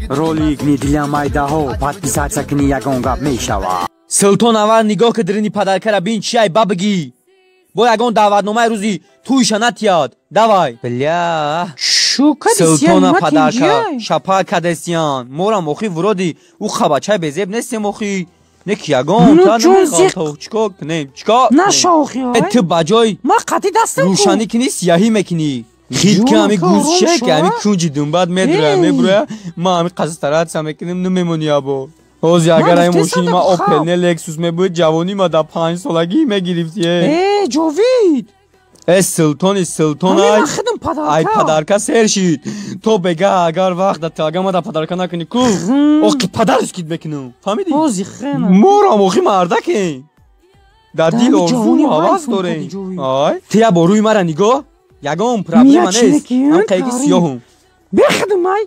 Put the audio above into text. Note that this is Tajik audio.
Ролик не для майдаҳо, подписаться кунӣ, ягон гап мешавад. Султон, аввал нигоҳ ки дирини подаркара бин, чи ай, ба бигӣ. Бо ягон даъватномаи рӯзи тӯйша натияд. Давай, бля. Султона подарка шапа кадесиян. Морам охи вроде ӯ хабачай безеб нестем охи. Не ки ягон чикор кунем, чикор? Нашохи. Ту ба ҷои ма қати дастам рӯшанӣ кунӣ, сияҳӣ мекунӣ. Хит ки ҳами гӯзше ки ҳами кунҷи думбад медура, мебура. Ма ҳами қасстаратса мекунем, намемонӣ або. Ҳози агар ай мошини ма Опел не, Лексус мебуд, ҷавонӣ ма дар 5-солагӣ мегирифтӣ. Э, Ҷовид. Э, Султони, Султон, ай ай подарка сер шид. То бега агар вақт да тага ма да подарка накунӣ ку, оқи падар скид мекунам, фаҳмидӣ? Морам охи мардакем, дар дил орзу ҳавас дорем. Ай, тия бо рӯи мара нигоҳ, ягон проблема нест, ҳам қайки сиёҳум. Бехидим ай.